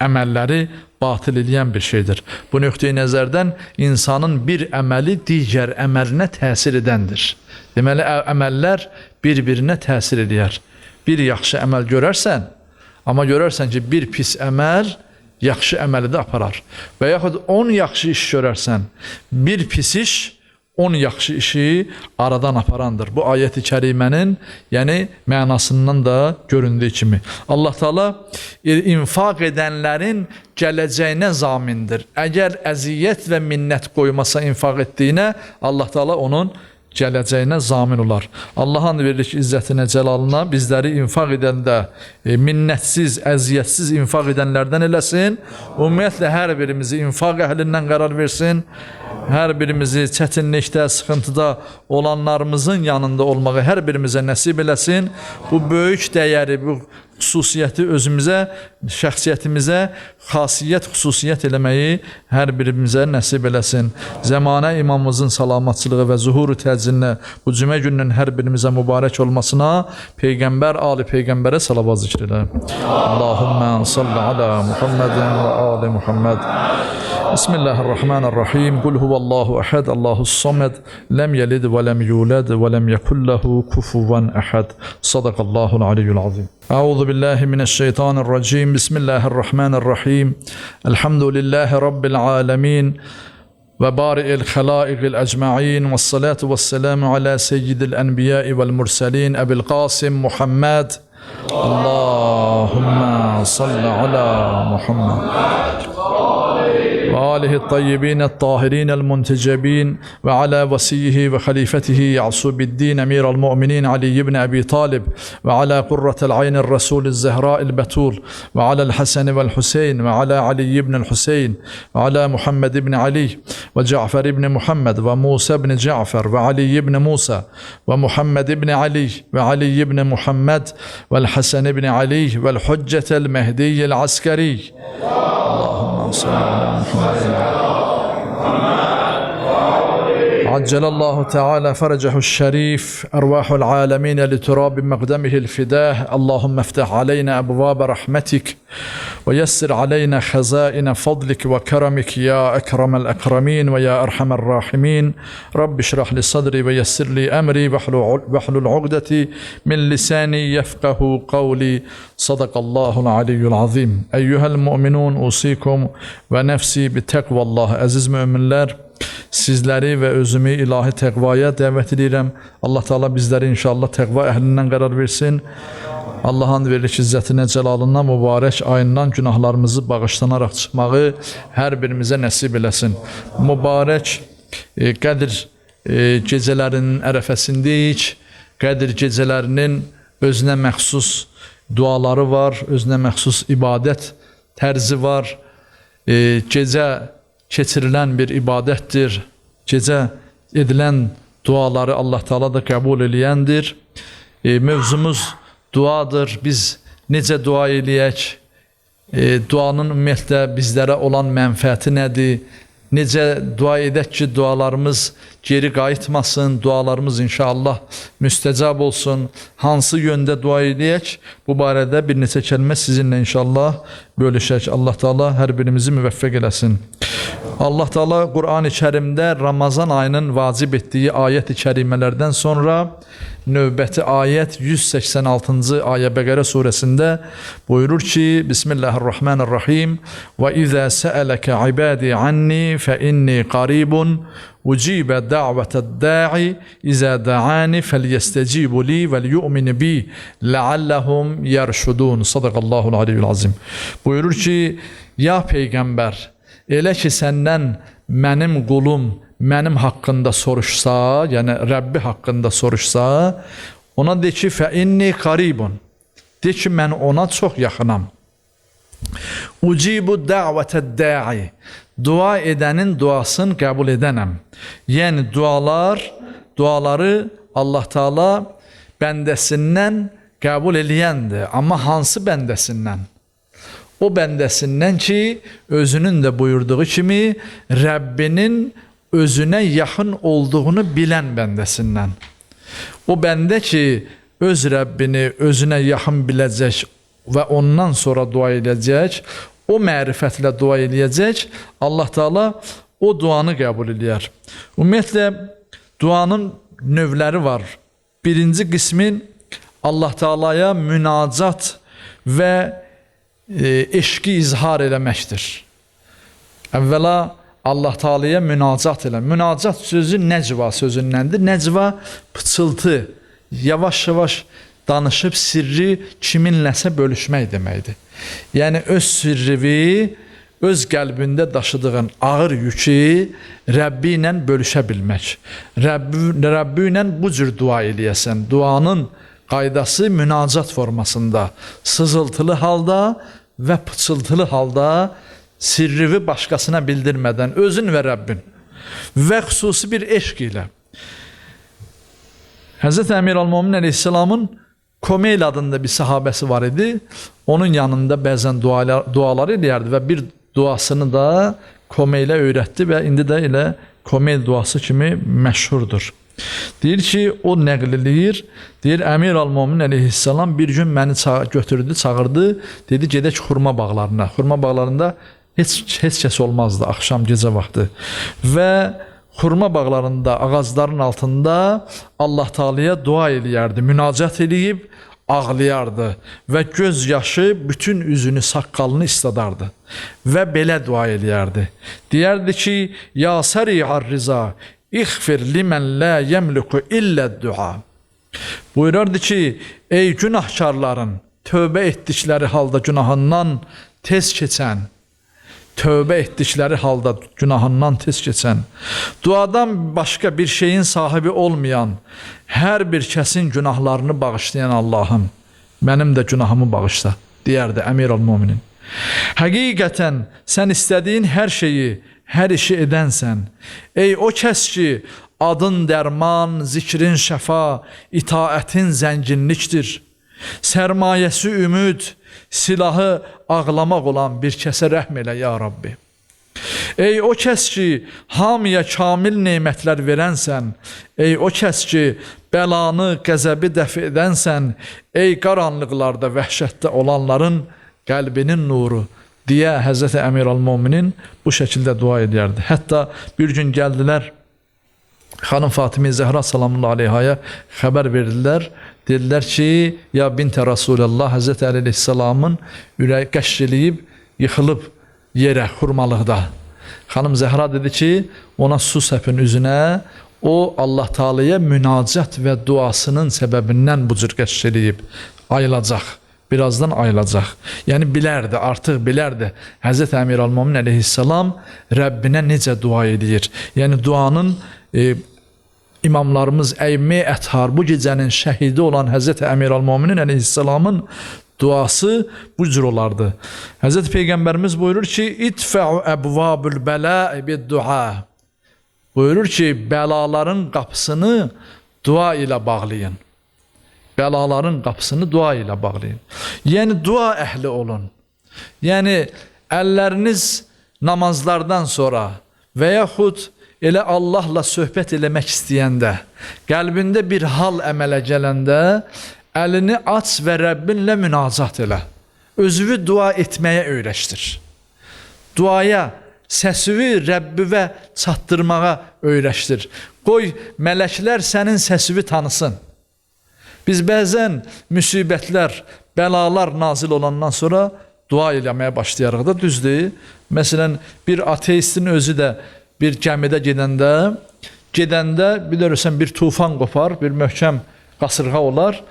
əməlləri batil eləyən bir şeydir. Bu nöqteyi nəzərdən insanın bir əməli digər əməlinə təsir edəndir. Deməli, əməllər bir-birinə təsir eləyər. Bir yaxşı əməl görərsən, amma görərsən ki, bir pis əməl yaxşı əməli də aparar. Və yaxud 10 yaxşı iş görərsən, bir pis iş 10 yaxşı işi aradan aparandır. Bu ayət-i kərimənin, yəni mənasından da göründüyü kimi. Allah Teala infaq edənlərin gələcəyinə zamindir. Əgər əziyyət və minnət qoymasa infaq etdiyinə, Allah Teala onun gələcəyinə zamin olar. Allahın veririk izzətinə, cəlalına bizləri infaq edəndə minnətsiz, əziyyətsiz infaq edənlərdən eləsin. Ümumiyyətlə, hər birimizi infaq əhlindən qərar versin. Hər birimizi çətinlikdə, sıxıntıda olanlarımızın yanında olmağı hər birimizə nəsib eləsin. Bu böyük dəyəri, bu xüsusiyyəti özümüzə, şəxsiyyətimizə xasiyyət, xüsusiyyət eləməyi hər birimizə nəsib eləsin. Zəmanə imamımızın salamatçılığı və zuhuru təcilinə bu cümə gününün hər birimizə mübarək olmasına Peyğəmbər, ali Peyğəmbərə salavat zikr elə. Allahümmə salli alə Muhammedin və ali Muhammed. Bismillahirrahmanirrahim. Qul huvallahu əhəd, Allahus samed, ləm yelid və ləm yulad və ləm yekun lehu kufuvan əhəd. Sadaqallahul aliyyul azim. Euzu billahi mineşşeytanirracim. Bismillahirrahmanirrahim. Elhamdülillahi rabbil alamin. Və bari'il xəlaiqil ecmaîn və salatu vesselamu ala seyyidil enbiya'i vel murselin Ebil Qasim Muhammed. Allahümme salli ala Muhammed. وآله الطيبين الطاهرين المنتجبين وعلى وصيه وخليفته يعصوب الدين أمير المؤمنين علي بن أبي طالب وعلى قرة العين الرسول الزهراء البتول وعلى الحسن والحسين وعلى علي بن الحسين وعلى محمد بن علي وجعفر بن محمد وموسى بن جعفر وعلي بن موسى ومحمد بن علي وعلي بن محمد والحسن بن علي والحجة المهدي العسكري. اللهم صل على محمد. عجل الله تعالى فرجه الشريف، أرواح العالمين لتراب مقدمه الفداه. اللهم افتح علينا أبواب رحمتك ويسر علينا خزائن فضلك وكرمك يا أكرم الأكرمين ويا أرحم الراحمين. رب اشرح لي صدري ويسر لي أمري واحلل عقدتي من لساني يفقه قولي. صدق الله العلي العظيم. أيها المؤمنون أوصيكم ونفسي بتقوى الله. Əziz müminlər, sizləri və özümü ilahi təqvaya dəvət edirəm. Allah Teala bizləri inşallah təqva əhlindən qərar versin. Allahın veririk izzətinə, cəlalına, mübarək ayından günahlarımızı bağışlanaraq çıxmağı hər birimizə nəsib eləsin. Mübarək Qədir gecələrinin ərəfəsindəyik. Qədir gecələrinin özünə məxsus duaları var, özünə məxsus ibadət tərzi var. Gecə keçirilən bir ibadətdir. Gecə edilən duaları Allah Teala da qəbul eləyəndir. Mövzumuz duadır. Biz necə dua eləyək? Duanın ümumiyyətlə bizlərə olan mənfəəti nədir? Necə dua edək ki, dualarımız geri qayıtmasın, dualarımız inşallah müstəcab olsun. Hansı yöndə dua eləyək? Bu barədə bir neçə kəlmə sizinlə inşallah bölüşək. Allah Teala hər birimizi müvəffəq eləsin. Allah Teala Qur'an-ı Kərimdə Ramazan ayının vacib etdiyi ayət-i kərimələrdən sonra növbəti ayət 186-cı ayə Bəqərə surəsində buyurur ki: Bismillahirrahmanirrahim. Və izə səələkə ibadi anni fə inni qaribun ucibə da'vətəd-da'i izə da'ani fəlyestecibu li vəl-yu'minu bi leallehum yerşudun. Sadaqallahul aliyyul azim. Buyurur ki, ya Peyğəmbər, elə ki səndən mənim qulum mənim haqqında soruşsa, yəni Rəbbi haqqında soruşsa, ona de ki, fə inni qaribun. De ki, mən ona çox yaxınam. Ucibu da'vətəd-da'i. Dua edənin duasını qəbul edənəm. Yəni duaları Allah Teala bəndəsindən qəbul eləyəndir. Amma hansı bəndəsindən? O bəndəsindən ki, özünün də buyurduğu kimi Rəbbinin özünə yaxın olduğunu bilən bəndəsindən. O bəndə ki, öz Rəbbini özünə yaxın biləcək və ondan sonra dua edəcək, o mərifətlə dua edəcək, Allah Teala o duanı qəbul edər. Ümumiyyətlə, duanın növləri var. Birinci qismin Allah Teala'ya münacat və eşqi izhar eləməkdir. Əvvəla Allah Teala'ya münacat elə. Münacat sözü nəcva sözündəndir. Nəcva pıçıltı, yavaş-yavaş danışıb sirri kiminləsə bölüşmək deməkdir. Yəni öz sirrivi, öz qəlbində daşıdığın ağır yükü Rəbbi ilə bölüşə bilmək. Rəbbi ilə bu cür dua eləyəsən. Duanın qaydası münacat formasında, sızıltılı halda və pıçıltılı halda sirrivi başqasına bildirmədən özün və Rəbbin və xüsusi bir eşq ilə. Həzrət Əmir al-Möminin əleyhissalamın Komeyl adında bir sahabəsi var idi. Onun yanında bəzən dualar eləyərdi və bir duasını da Komeylə öyrətdi və indi də elə Komeyl duası kimi məşhurdur. Deyir ki, o nəql eləyir, deyir, Əmir al-Möminin əleyhissalam bir gün məni götürdü, çağırdı, dedi, gedək xurma bağlarına. Xurma bağlarında heç kəs olmazdı axşam, gecə vaxtı. Və xurma bağlarında, ağacların altında Allah Teala'ya dua eləyərdi, münacat eləyib ağlayardı və göz yaşı bütün üzünü, saqqalını isladardı və belə dua eləyərdi. Deyərdi ki, ya səri'ar riza, İxfir limən la yemliku illə dua. Buyurardı ki, ey günahkarların tövbə etdikləri halda günahından tez keçən, tövbə etdikləri halda günahından tez keçən, duadan başqa bir şeyin sahibi olmayan, hər bir kəsin günahlarını bağışlayan Allahım, mənim də günahımı bağışla, deyərdi Əmir al-Müminin. Həqiqətən sən istədiyin hər şeyi, hər işi edənsən. Ey o kəs ki, adın dərman, zikrin şəfa, itaətin zənginlikdir. Sərmayəsi ümid, silahı ağlamaq olan bir kəsə rəhm elə ya Rabbi. Ey o kəs ki, hamıya kamil nemətlər verənsən, ey o kəs ki, bəlanı, qəzəbi dəf edənsən, ey qaranlıqlarda, vəhşətdə olanların qəlbinin nuru, deyə Həzrəti Əmir al-Müminin bu şəkildə dua edərdi. Hətta bir gün gəldilər, Xanım Fatimə Zəhra salamullah aleyhaya xəbər verdilər. Dedilər ki, ya bintə Rasulallah, Həzrəti Əli əleyhissalamın ürəyi qəşş eləyib, yıxılıb yerə, xurmalıqda. Xanım Zəhra dedi ki, ona su səpin üzünə, o Allah Taalaya münacat və duasının səbəbindən bu cür qəşş eləyib, ayılacaq. Birazdan ayılacaq. Yəni bilərdi, artıq bilərdi Həzrəti Əmir al-Mömin əleyhissalam Rəbbinə necə dua edir. Yəni duanın imamlarımız Əymə Əthar bu gecənin şəhidi olan Həzrəti Əmir al-Möminin əleyhissalamın duası bu cür olardı. Həzrəti Peyğəmbərimiz buyurur ki, İtfəu əbvabül bələ bid-dua. Buyurur ki, bəlaların qapısını dua ilə bağlayın. Bəlaların qapısını dua ilə bağlayın. Yəni dua əhli olun. Yəni əlləriniz namazlardan sonra və yaxud elə Allahla söhbət eləmək istəyəndə, qəlbində bir hal əmələ gələndə əlini aç və Rəbbinlə münacat elə. Özünü dua etməyə öyrəşdir. Duaya, səsivi Rəbbivə çatdırmağa öyrəşdir. Qoy mələklər sənin səsivi tanısın. Biz bəzən müsibətlər, bəlalar nazil olandan sonra dua eləməyə başlayarıq da, düzdür. Məsələn, bir ateistin özü də bir gəmidə gedəndə bilirsən bir tufan qopar, bir möhkəm qasırğa olar.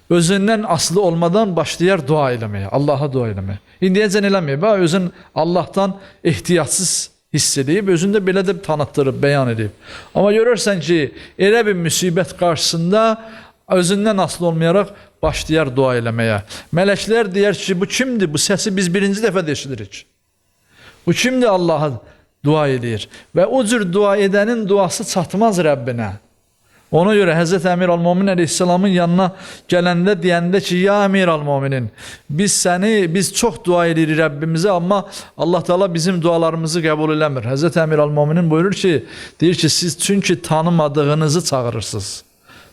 Özündən asılı olmadan başlayar dua eləməyə, Allaha dua eləməyə. İndiyəcən eləməyib, özün Allahdan ehtiyatsız hiss edib, özünü də belə də tanıtdırıb, bəyan edib. Amma görürsən ki, elə bir müsibət qarşısında özündən asılı olmayaraq başlayar dua eləməyə. Mələklər deyər ki, bu kimdir? Bu səsi biz birinci dəfə də eşidirik. Bu kimdir Allaha dua edir? Və o cür dua edənin duası çatmaz Rəbbinə. Ona görə Həzrəti Əmir al-Mömin əleyhissalamın yanına gələndə deyəndə ki, ya Əmir al-Möminin, biz çox dua edirik Rəbbimizə, amma Allah Teala bizim dualarımızı qəbul eləmir. Həzrəti Əmir al-Möminin buyurur ki, deyir ki, siz çünki tanımadığınızı çağırırsınız.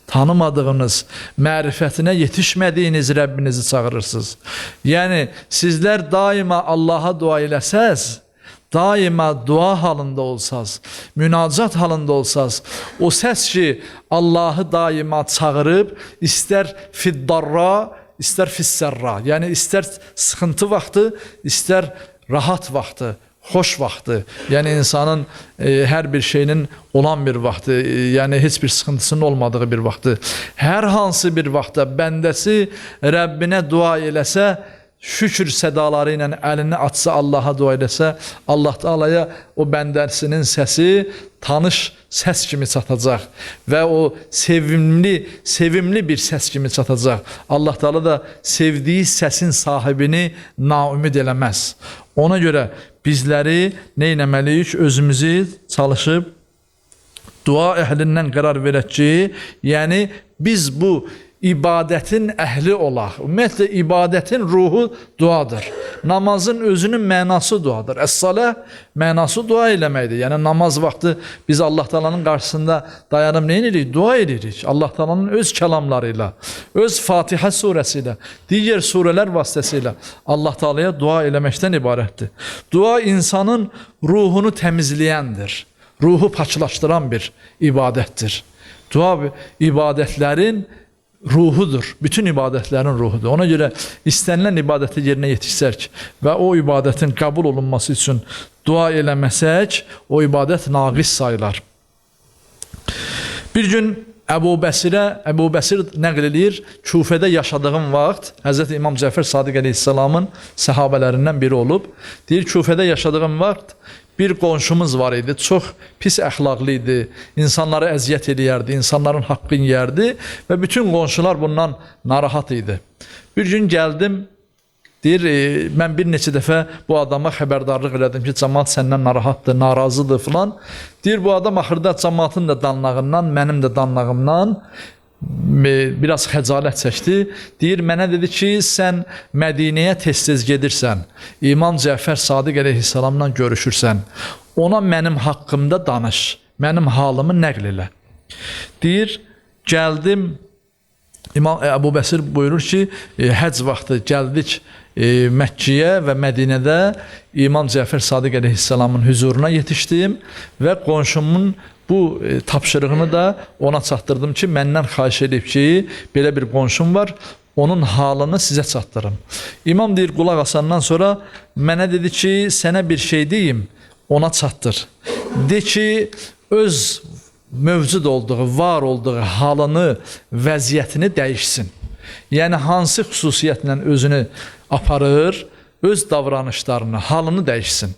Tanımadığınız, mərifətinə yetişmədiyiniz Rəbbinizi çağırırsınız. Yəni, sizlər daima Allaha dua eləsəz, daima dua halında olsaz, münacat halında olsaz, o səs ki, Allahı daima çağırıb, istər fiddarra, istər fissərra, yəni istər sıxıntı vaxtı, istər rahat vaxtı, xoş vaxtı, yəni insanın hər bir şeyinin olan bir vaxtı, yəni heç bir sıxıntısının olmadığı bir vaxtı, hər hansı bir vaxtda bəndəsi Rəbbinə dua eləsə, şükür sədaları ilə əlini açsa, Allaha dua eləsə, Allah Teala'ya o bəndəsinin səsi tanış səs kimi çatacaq və o sevimli bir səs kimi çatacaq. Allah Teala da sevdiyi səsin sahibini naümid eləməz. Ona görə bizləri nə etməliyik? Özümüzü çalışıb dua əhlindən qərar verək ki, yəni biz bu ibadətin əhli olaq. Ümumiyyətlə, ibadətin ruhu duadır. Namazın özünün mənası duadır. Əs-salah mənası dua eləməkdir. Yəni namaz vaxtı biz Allah Taala'nın qarşısında dayanıb nə edirik? Dua edirik. Allah Taala'nın öz kəlamları ilə, öz Fatihə surəsi ilə, digər surələr vasitəsilə Allah Taala'ya dua eləməkdən ibarətdir. Dua insanın ruhunu təmizləyəndir. Ruhu paklaşdıran bir ibadətdir. Dua ibadətlərin ruhudur. Bütün ibadətlərin ruhudur. Ona görə istənilən ibadəti yerinə yetişsək və o ibadətin qəbul olunması üçün dua eləməsək, o ibadət naqis sayılar. Bir gün Əbu Bəsir nəql eləyir, Kufədə yaşadığım vaxt Həzrəti İmam Cəfər Sadiq əleyhissalamın səhabələrindən biri olub. Deyir, Kufədə yaşadığım vaxt bir qonşumuz var idi, çox pis əxlaqlı idi, insanları əziyyət eləyərdi, insanların haqqını yeyərdi və bütün qonşular bundan narahat idi. Bir gün gəldim, deyir, mən bir neçə dəfə bu adama xəbərdarlıq elədim ki, cəmaat səndən narahatdır, narazıdır filan. Deyir, bu adam axırda cəmaatın da danlağından, mənim də danlağımdan biraz xəcalət çəkdi. Deyir, mənə dedi ki, sən Mədinəyə tez-tez gedirsən, İmam Cəfər Sadiq əleyhissalamla görüşürsən, ona mənim haqqımda danış, mənim halımı nəql elə. Deyir, gəldim, İmam Əbu Bəsir buyurur ki, həcc vaxtı gəldik Məkkəyə və Mədinədə İmam Cəfər Sadiq əleyhissalamın hüzuruna yetişdim və qonşumun bu tapşırığını da ona çatdırdım ki, məndən xahiş edib ki, belə bir qonşum var, onun halını sizə çatdırım. İmam deyir, qulaq asandan sonra mənə dedi ki, sənə bir şey deyim, ona çatdır. De ki, öz mövcud olduğu, var olduğu halını, vəziyyətini dəyişsin. Yəni, hansı xüsusiyyətlə özünü aparır, öz davranışlarını, halını dəyişsin.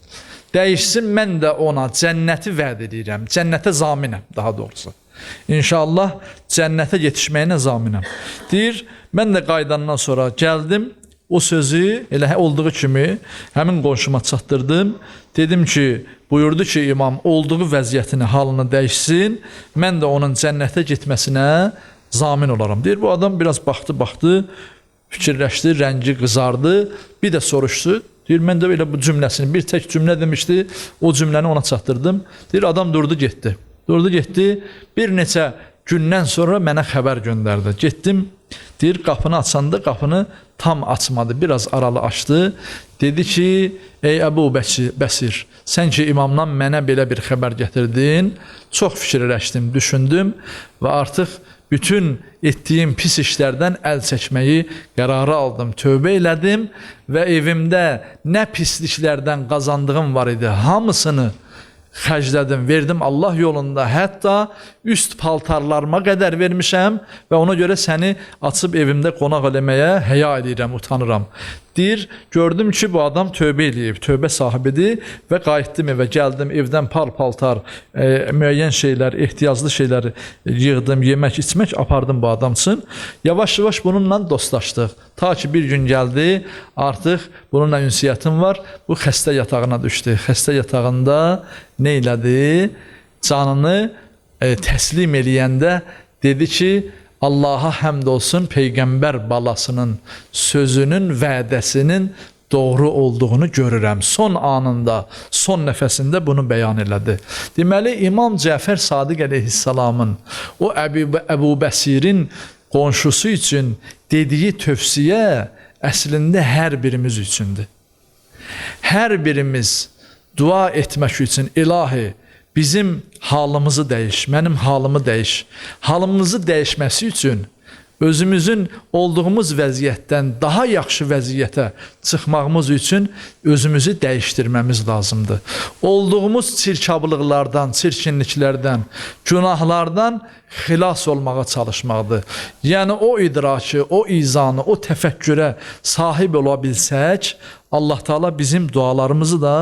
Dəyişsin, mən də ona cənnəti vəd edirəm, cənnətə zaminəm daha doğrusu. İnşallah cənnətə yetişməyinə zaminəm. Deyir, mən də qayıdandan sonra gəldim, o sözü elə olduğu kimi həmin qonşuma çatdırdım. Dedim ki, buyurdu ki, imam olduğu vəziyyətini, halını dəyişsin, mən də onun cənnətə getməsinə zamin olaram. Deyir, bu adam biraz baxdı, fikirləşdi, rəngi qızardı, bir də soruşdu. Deyir, mən də elə bu cümləsini, bir tək cümlə demişdi, o cümləni ona çatdırdım. Deyir, adam durdu, getdi. Durdu, getdi. Bir neçə gündən sonra mənə xəbər göndərdi. Getdim, deyir, qapını açanda qapını tam açmadı, biraz aralı açdı. Dedi ki, ey Əbu Bəsir, sən ki imamdan mənə belə bir xəbər gətirdin, çox fikirləşdim, düşündüm və artıq bütün etdiyim pis işlərdən əl çəkməyi qərarı aldım, tövbə elədim və evimdə nə pisliklərdən qazandığım var idi, hamısını xərclədim, verdim Allah yolunda, hətta üst paltarlarıma qədər vermişəm və ona görə səni açıb evimdə qonaq eləməyə həya eləyirəm, utanıram. Deyir, gördüm ki, bu adam tövbə eləyib, tövbə sahibidir və qayıtdım evə, gəldim, evdən paltar, müəyyən şeylər, ehtiyaclı şeylər yığdım, yemək, içmək apardım bu adam üçün. Yavaş-yavaş bununla dostlaşdıq. Ta ki, bir gün gəldi, artıq bununla ünsiyyətim var, bu xəstə yatağına düşdü. Xəstə yatağında nə elədi? Canını təslim eləyəndə dedi ki, Allaha həmd olsun Peyğəmbər balasının sözünün, vədəsinin doğru olduğunu görürəm. Son anında, son nəfəsində bunu bəyan elədi. Deməli, İmam Cəfər Sadiq əleyhissalamın o Əbu Bəsirin qonşusu üçün dediyi tövsiyə əslində hər birimiz üçündür. Hər birimiz dua etmək üçün, ilahi, bizim halımızı dəyiş, mənim halımı dəyiş. Halımızı dəyişməsi üçün özümüzün olduğumuz vəziyyətdən daha yaxşı vəziyyətə çıxmağımız üçün özümüzü dəyişdirməmiz lazımdır. Olduğumuz çirkablıqlardan, çirkinliklərdən, günahlardan xilas olmağa çalışmaqdır. Yəni o idrakı, o izanı, o təfəkkürə sahib ola bilsək, Allah Teala bizim dualarımızı da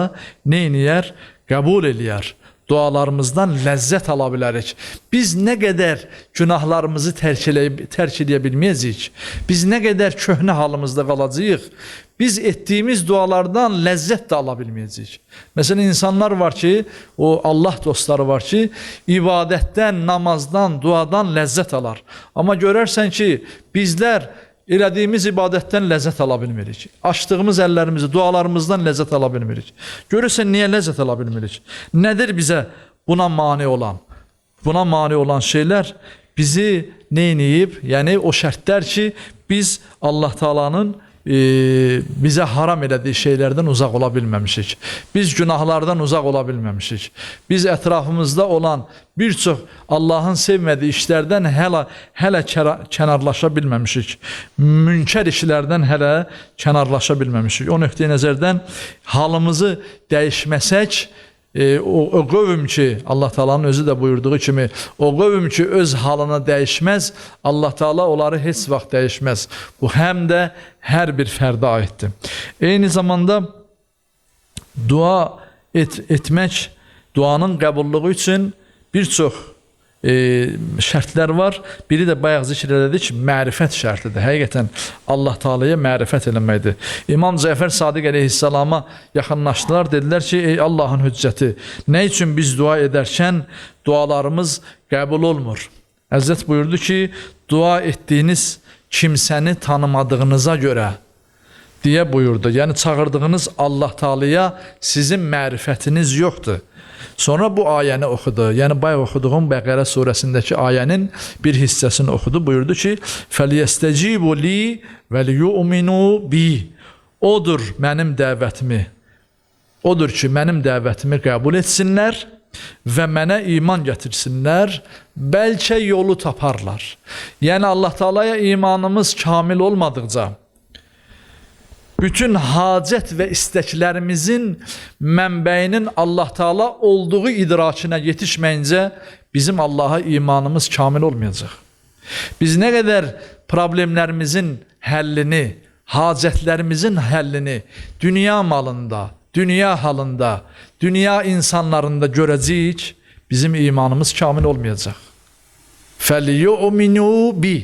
nə eləyər? Qəbul eləyər. Dualarımızdan ləzzət ala bilərik. Biz nə qədər günahlarımızı tərk eləyə bilməyəcəyik, biz nə qədər köhnə halımızda qalacağıq, biz etdiyimiz dualardan ləzzət də ala bilməyəcəyik. Məsələn, insanlar var ki, o Allah dostları var ki, ibadətdən, namazdan, duadan ləzzət alar. Amma görərsən ki, bizlər elədiyimiz ibadətdən ləzzət ala bilmirik. Açdığımız əllərimizi, dualarımızdan ləzzət ala bilmirik. Görürsən, niyə ləzzət ala bilmirik? Nədir bizə buna mane olan? Buna mane olan şeylər bizi neyniyib? Yəni, o şərtlər ki, biz Allah Taala'nın bizə haram elədiyi şeylərdən uzaq ola bilməmişik. Biz günahlardan uzaq ola bilməmişik. Biz ətrafımızda olan bir çox Allahın sevmədiyi işlərdən hələ kənarlaşa bilməmişik. Münkər işlərdən hələ kənarlaşa bilməmişik. O nöqteyi nəzərdən halımızı dəyişməsək, o qövm ki, Allah Taala'nın özü də buyurduğu kimi, o qövm ki öz halına dəyişməz, Allah Taala onları heç vaxt dəyişməz. Bu həm də hər bir fərdə aiddir. Eyni zamanda dua etmək, duanın qəbulluğu üçün bir çox şərtlər var. Biri də bayaq zikr elədik, mərifət şərtidir. Həqiqətən Allah Taala'ya mərifət eləməkdir. İmam Cəfər Sadiq əleyhissalama yaxınlaşdılar, dedilər ki, ey Allahın hüccəti, nə üçün biz dua edərkən dualarımız qəbul olmur? Həzrət buyurdu ki, dua etdiyiniz kimsəni tanımadığınıza görə deyə buyurdu. Yəni çağırdığınız Allah Taala'ya sizin mərifətiniz yoxdur. Sonra bu ayəni oxudu. Yəni bayaq oxuduğum Bəqərə surəsindəki ayənin bir hissəsini oxudu. Buyurdu ki: "Fəliyestecibu li və liyu'minu bi." Odur mənim dəvətimi. Odur ki, mənim dəvətimi qəbul etsinlər və mənə iman gətirsinlər, bəlkə yolu taparlar. Yəni Allah Taala'ya imanımız kamil olmadıqca, bütün hacət və istəklərimizin mənbəyinin Allah Taala olduğu idrakına yetişməyincə bizim Allaha imanımız kamil olmayacaq. Biz nə qədər problemlərimizin həllini, hacətlərimizin həllini dünya malında, dünya halında, dünya insanlarında görəcəyik, bizim imanımız kamil olmayacaq. Fəliyu'minu bi.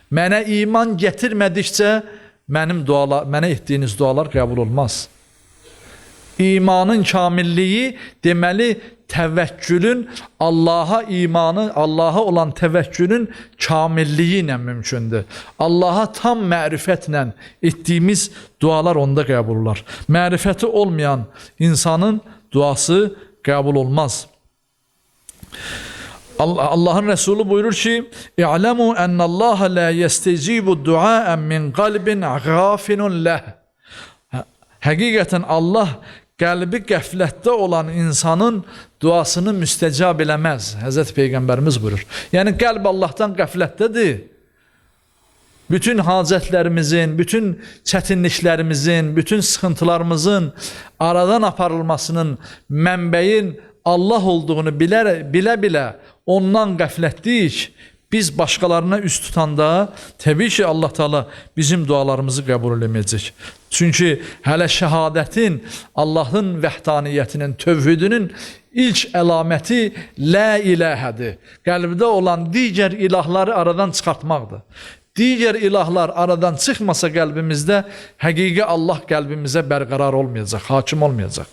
Mənə iman gətirmədikcə mənim dualar, mənə etdiyiniz dualar qəbul olmaz. İmanın kamilliyi deməli təvəkkülün, Allaha imanı, Allaha olan təvəkkülün kamilliyi ilə mümkündür. Allaha tam mərifətlə etdiyimiz dualar onda qəbul olar. Mərifəti olmayan insanın duası qəbul olmaz. Allahın Resulü buyurur ki: "İ'lemu ennallaha la yestecibu duaen min qalbin gafilun leh." Həqiqətən Allah qəlbi qəflətdə olan insanın duasını müstəcab eləməz. Həzrət Peyğəmbərimiz buyurur. Yəni qəlb Allahdan qəflətdədir. Bütün hacətlərimizin, bütün çətinliklərimizin, bütün sıxıntılarımızın aradan aparılmasının mənbəyin Allah olduğunu bilə-bilə ondan qəflətliyik. Biz başqalarına üst tutanda təbii ki Allah Taala bizim dualarımızı qəbul eləməyəcək. Çünki hələ şəhadətin, Allahın vəhdaniyyətinin, tövhidinin ilk əlaməti la ilahədir. Qəlbdə olan digər ilahları aradan çıxartmaqdır. Digər ilahlar aradan çıxmasa qəlbimizdə həqiqi Allah qəlbimizə bərqərar olmayacaq, hakim olmayacaq.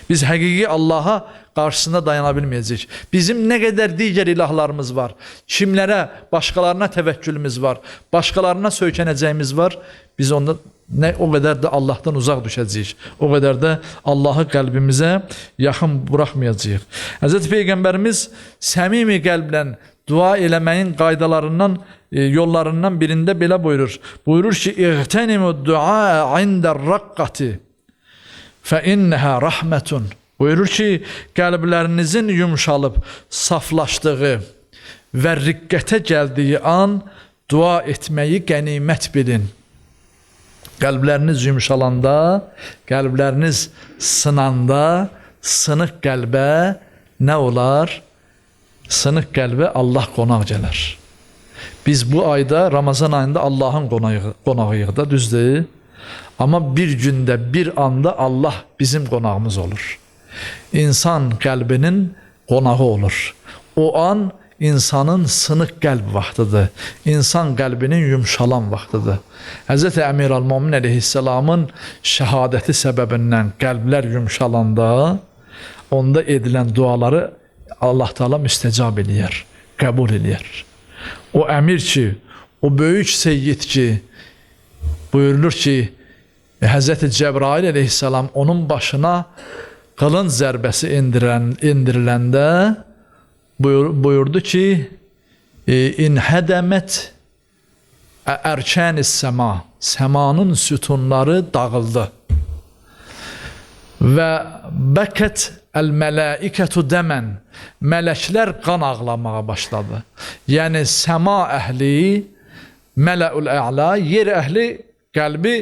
Biz həqiqi Allaha qarşısında dayana bilməyəcəyik. Bizim nə qədər digər ilahlarımız var, kimlərə, başqalarına təvəkkülümüz var, başqalarına söykənəcəyimiz var, biz onda nə o qədər də Allahdan uzaq düşəcəyik. O qədər də Allahı qəlbimizə yaxın buraxmayacağıq. Həzrəti Peyğəmbərimiz səmimi qəlblə dua eləməyin qaydalarından, yollarından birində belə buyurur. Buyurur ki: "İğtenimu du'a indər-raqqati fe inneha rahmetun." Buyurur ki, qəlblərinizin yumşalıb saflaşdığı və riqqətə gəldiyi an dua etməyi qənimət bilin. Qəlbləriniz yumşalanda, qəlbləriniz sınanda, sınıq qəlbə nə olar? Sınıq qəlbə Allah qonaq gələr. Biz bu ayda, Ramazan ayında Allahın qonağıyıq da, düzdür? Amma bir gündə, bir anda Allah bizim qonağımız olur. İnsan qəlbinin qonağı olur. O an insanın sınıq qəlb vaxtıdır. İnsan qəlbinin yumşalan vaxtıdır. Həzrəti Əmirəl-Mömin əleyhissalamın şəhadəti səbəbindən qəlblər yumşalanda, onda edilən duaları Allah Teala müstəcab eləyər, qəbul eləyər. O əmir ki, o böyük seyyid ki, buyurulur ki, Həzrəti Cəbrail əleyhissalam onun başına qılınc zərbəsi indiriləndə buyurdu ki, İnhədəmət ərkən-i səma, səmanın sütunları dağıldı. Və bəkət əl-mələikətu dəmən, mələklər qan ağlamağa başladı. Yəni səma əhli, mələul ə'la, yer əhli qəlbi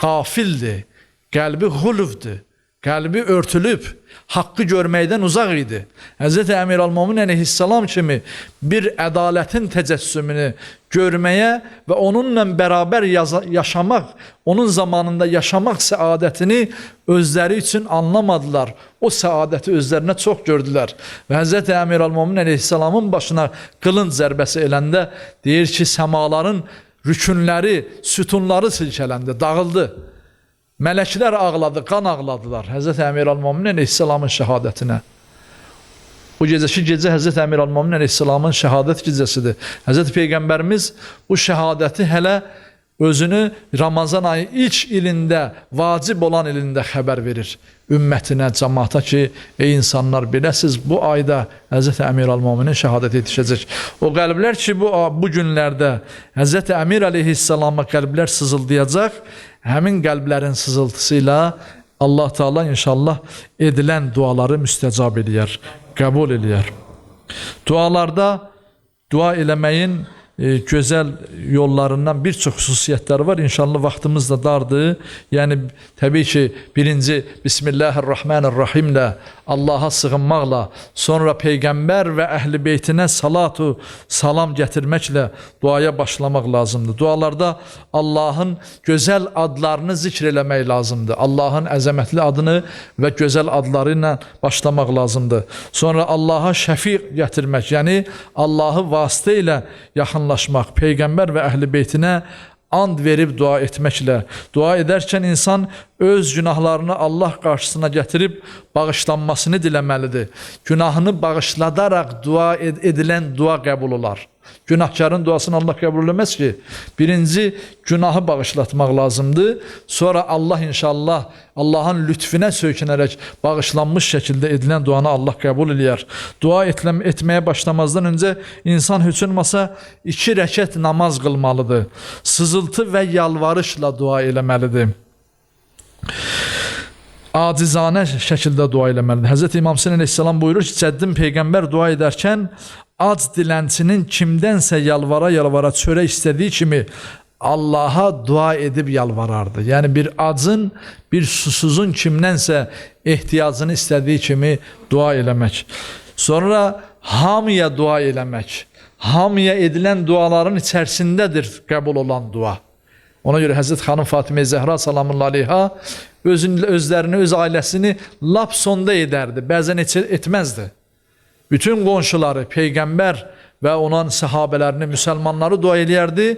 qafildir, qəlbi xulufdur. Qəlbi örtülüb, haqqı görməkdən uzaq idi. Həzrəti Əmirəl-Möminin əleyhissalam kimi bir ədalətin təcəssümünü görməyə və onunla bərabər yaşamaq, onun zamanında yaşamaq səadətini özləri üçün anlamadılar. O səadəti özlərinə çox gördülər. Və Həzrəti Əmirəl-Möminin əleyhissalamın başına qılınc zərbəsi eləndə deyir ki, səmaların rükünləri, sütunları silkələndi, dağıldı. Mələklər ağladı, qan ağladılar Həzrəti Əmirəl-Möminin əleyhissalamın şəhadətinə. Bu gecəki gecə Həzrəti Əmirəl-Möminin əleyhissalamın şəhadət gecəsidir. Həzrəti Peyğəmbərimiz bu şəhadəti hələ özünü Ramazan ayı ilk ilində, vacib olan ilində xəbər verir ümmətinə, cəmaata ki, ey insanlar, biləsiz bu ayda Həzrəti Əmirəl-Möminin şəhadəti yetişəcək. O qəlblər ki, bu günlərdə Həzrəti Əmir əleyhissalama qəlblər sızıldayacaq, həmin qəlblərin sızıltısı ilə Allah Teala inşallah edilən duaları müstəcab eləyər, qəbul eləyər. Dualarda dua eləməyin gözəl yollarından bir çox xüsusiyyətləri var. İnşallah vaxtımız da dardır. Yəni təbii ki, birinci Bismillahirrahmanirrahimlə Allaha sığınmaqla, sonra Peyğəmbər və əhl-i beytinə salatu salam gətirməklə duaya başlamaq lazımdır. Dualarda Allahın gözəl adlarını zikr eləmək lazımdır. Allahın əzəmətli adını və gözəl adları ilə başlamaq lazımdır. Sonra Allaha şəfiq gətirmək, yəni Allahı vasitə ilə yaxınlaşmaq, Peyğəmbər və əhl-i beytinə and verib dua etməklə. Dua edərkən insan öz günahlarını Allah qarşısına gətirib bağışlanmasını diləməlidir. Günahını bağışladaraq dua edilən dua qəbul olar. Günahkarın duasını Allah qəbul eləməz ki, birinci günahı bağışlatmaq lazımdır. Sonra Allah inşallah Allahın lütfinə söykənərək bağışlanmış şəkildə edilən duanı Allah qəbul eləyər. Dua etməyə başlamazdan öncə insan heç olmasa 2 rəkət namaz qılmalıdır. Sızıltı və yalvarışla dua eləməlidir. Acizanə şəkildə dua eləməlidir. Həzrəti İmam Hüseyn əleyhissalam buyurur ki, cəddim Peyğəmbər dua edərkən ac dilənçinin kimdənsə yalvara-yalvara çörək istədiyi kimi Allaha dua edib yalvarardı. Yəni bir acın, bir susuzun kimdənsə ehtiyacını istədiyi kimi dua eləmək. Sonra hamıya dua eləmək. Hamıya edilən duaların içərisindədir qəbul olan dua. Ona görə Həzrət Xanım Fatimə Zəhra salamullah aleyha özlərini, öz ailəsini lap sonda edərdi. Bəzən etməzdi. Bütün qonşuları, Peyğəmbər və onun səhabələrini, müsəlmanları dua eləyərdi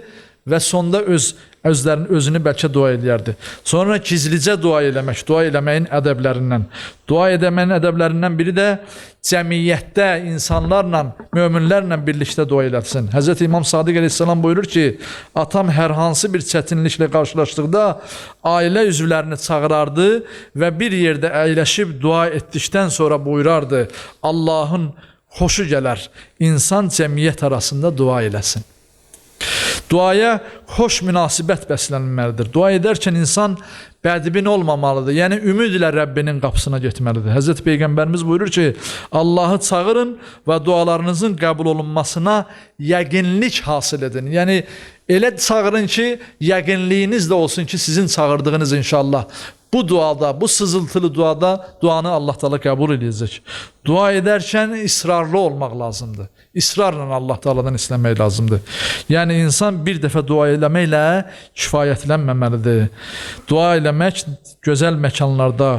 və sonda özünü bəlkə dua eləyərdi. Sonra gizlicə dua eləmək, dua eləməyin ədəblərindən. Dua eləməyin ədəblərindən biri də cəmiyyətdə insanlarla, möminlərlə birlikdə dua eləsin. Həzrəti İmam Sadiq əleyhissalam buyurur ki, atam hər hansı bir çətinliklə qarşılaşdıqda ailə üzvlərini çağırardı və bir yerdə əyləşib dua etdikdən sonra buyurardı, Allahın xoşu gələr, insan cəmiyyət arasında dua eləsin. Duaya xoş münasibət bəslənməlidir. Dua edərkən insan bədbin olmamalıdır. Yəni ümid ilə Rəbbinin qapısına getməlidir. Həzrəti Peyğəmbərimiz buyurur ki, Allahı çağırın və dualarınızın qəbul olunmasına yəqinlik hasil edin. Yəni elə çağırın ki, yəqinliyiniz də olsun ki, sizin çağırdığınız inşallah bu duada, bu sızıltılı duada duanı Allah Teala qəbul edəcək. Dua edərkən israrlı olmaq lazımdır. İsrarla Allah Teala'dan istəmək lazımdır. Yəni insan bir dəfə dua eləməklə kifayətlənməməlidir. Dua eləmək gözəl məkanlarda,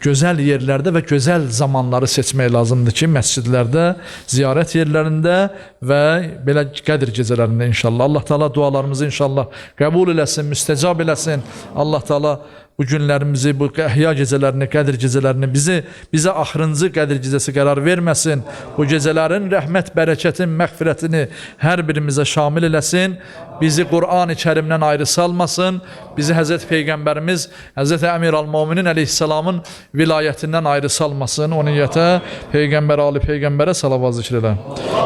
gözəl yerlərdə və gözəl zamanları seçmək lazımdır ki, məscidlərdə, ziyarət yerlərində və belə Qədir gecələrində inşallah. Allah Teala dualarımızı inşallah qəbul eləsin, müstəcab eləsin. Allah Teala bu günlərimizi, bu əhya gecələrini, Qədir gecələrini bizə axırıncı Qədir gecəsi qərar verməsin. Bu gecələrin rəhmət, bərəkətin, məğfirətini hər birimizə şamil eləsin. Bizi Qur'an-ı Kərimdən ayrı salmasın. Bizi Həzrəti Peyğəmbərimiz, Həzrəti Əmirəl-Möminin əleyhissalamın vilayətindən ayrı salmasın. O niyyətə Peyğəmbər, ali Peyğəmbərə salavat zikr elə.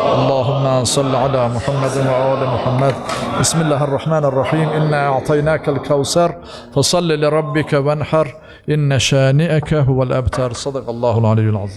Allahümme salli ala Muhammedin və ali Muhammed. Bismillahirrahmanirrahim. İnna a'taynakal kevser. Fesalli li rabbike venhar. İnne şani'eke huvel ebter. Sadakallahul aliyyul azim.